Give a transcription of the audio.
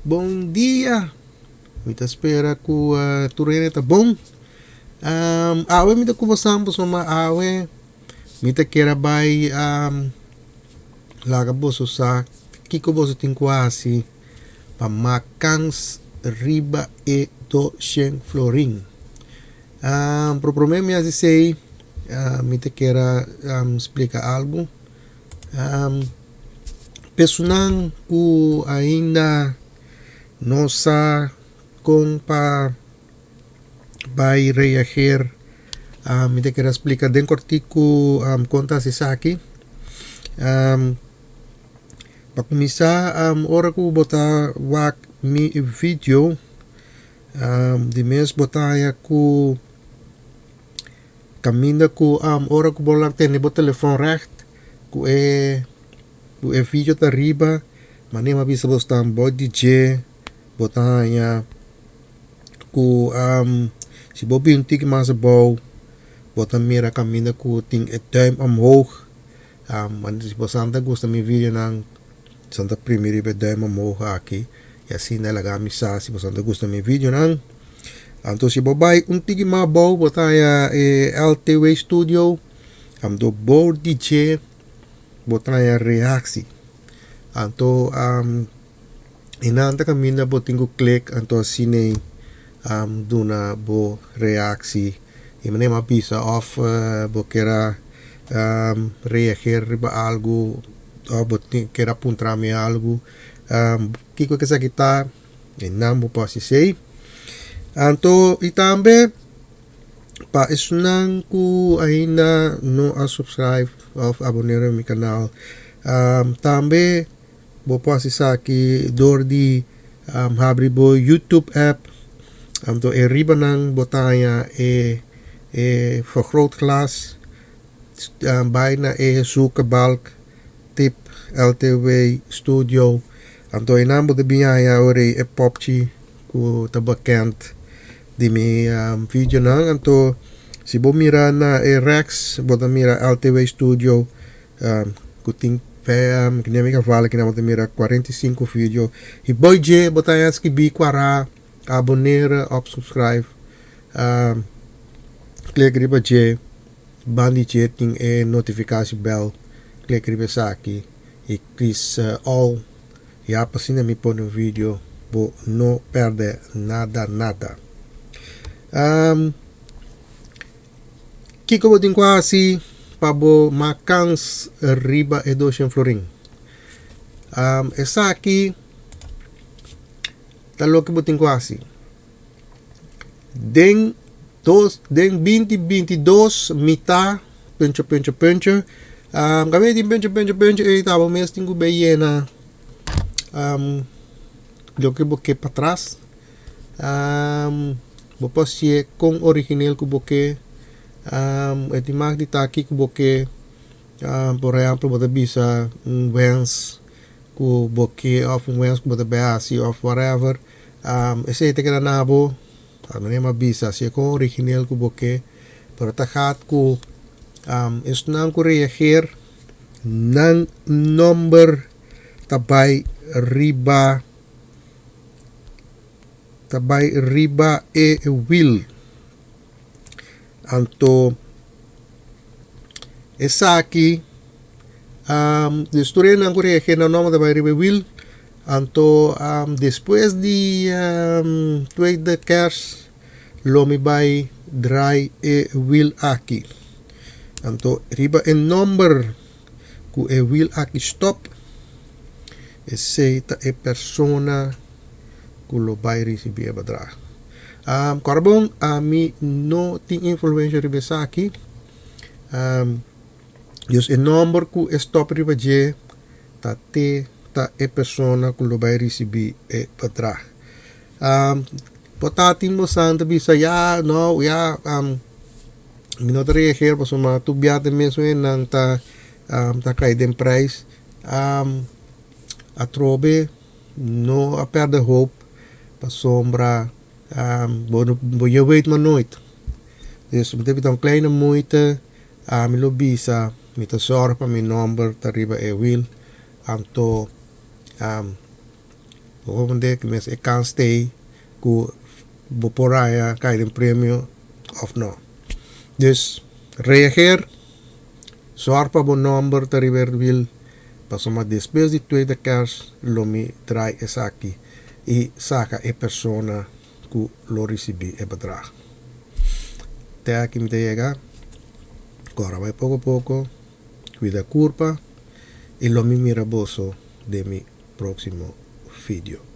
Bon dia! Mi ta spera ku tur hende ta bon. Awe mi ta ku bosan pasobra awe mi ta kier a bai laga boso sa kiko boso tin ku hasi pa mak kans riba e doshen florin. Pero prome mi hasi esei mi ta kier a splika algu. Personan ku ainda no sa kon pa bai reageer mi ta kere splika den kortiku kon ta hasi esaki. Pa kuminsá ora ku bo ta wak mi video di mes bo ta haña ku Kaminda ku ora ku bo la tene bo telefòn règt ku e ku e video ta riba manera mi a bisa bo stan bo di dje bo ta haña ku si bo bin un tiki mas abou bo ta mira kaminda ku tin e duim omhoog si bo san ta gusta mi videonan san ta primi riba e duim omhoog aki y asina laga mi sa si bo san ta gusta mi videonan. Anto si bo bai un tiki mas abou bo ta haña e LTW Studio, anto bou di dje bo ta haña reactie. Anto einan ta kaminda bo tin ku klik anto asina ei duna bo reactie. I manera mi a bisa òf bo kier a reageer riba algu òf bo kier a puntra mi algu kiko esaki ta. E nan bo por hasi esei. Anto i tambe pa esunnan ku ainda no a subscribe òf aboneer na mi kanal tambe bo por hasi esaki dor di habri bo YouTube app anto e riba nan bo ta haña e e vergrootglas bai na e zoekbalk. Tip LTW Studio anto einan bo ta bin haña ora e popchi ku ta bekend di mi videonan anto si bo mira na e rechts bo ta mira LTW Studio ku tin mi kaval kinan bo ta mira 45 video i boy dje bo ta haña skibi kuara abonera of subscribe klik riba dje. Bandi dje tin e notificatie bel, klik riba esaki y kies all ya pa asina mi pone un video bo no perde nada nada. Kiko bo tin ku hasi pa bo mak kans riba e doshen florin? Esaki ta loke bo tin ku hasi. Den dos den binti binti dos mitá puncho puncho puncho kaminda tin puncho puncho puncho ei ta bo mes tin ku bay yena loke bo ke patras bo por hacié kon original ku bo ke e tin mas di ta kiko bo ke por ehempel bo ta bisa un wens ku bo ke òf un wens ku bo ta bay hasi òf whatever. Esei ta keda na bo, manera mi a bisa, si e kon original ku bo ke, pero ta gaat ku esnan ku reageer nan nomber ta bai riba ta bai riba e wiel. Anto esaki dus tur esnan ku reageer nan nomber ta bai riba e wiel. Anto despues di tweede kers lo mi bai draai e wiel aki. Anto riba e nomber ku e wiel aki stop, esei ta e persona ku lo bai risibi e bedrag. Kòrda bon, ami no tin influensha riba esaki. Dus e nomber ku e stop riba dje ta te ta e persona ku lo bai risibí e bedrag. Por ta tin bosan ta bisa ya no ya mi no ta reageer pasobra tur bia ta e mesun hendenan ta ta kai den prijs. Atrobe no a pèrdè hoop pasobra bo no bo je weet maar nooit. Dus mi ta bita un kleine moeite. Ami lo bisa, Mi ta sòru pa mi nòmber ta riba e wil, anto Bo comprende cu mes e kans t'ey cu bo por haya cay den premio of no. Dus reageer, zorg pa bo nomber ta riba e wiel pasobra despues di tweede kerst lo mi draai esaki y saca e persona cu lo ricibi e bedrag. Te aki mi ta yega, cora bay poco poco, cuida curpa y lo mi mira boso den mi proximo video.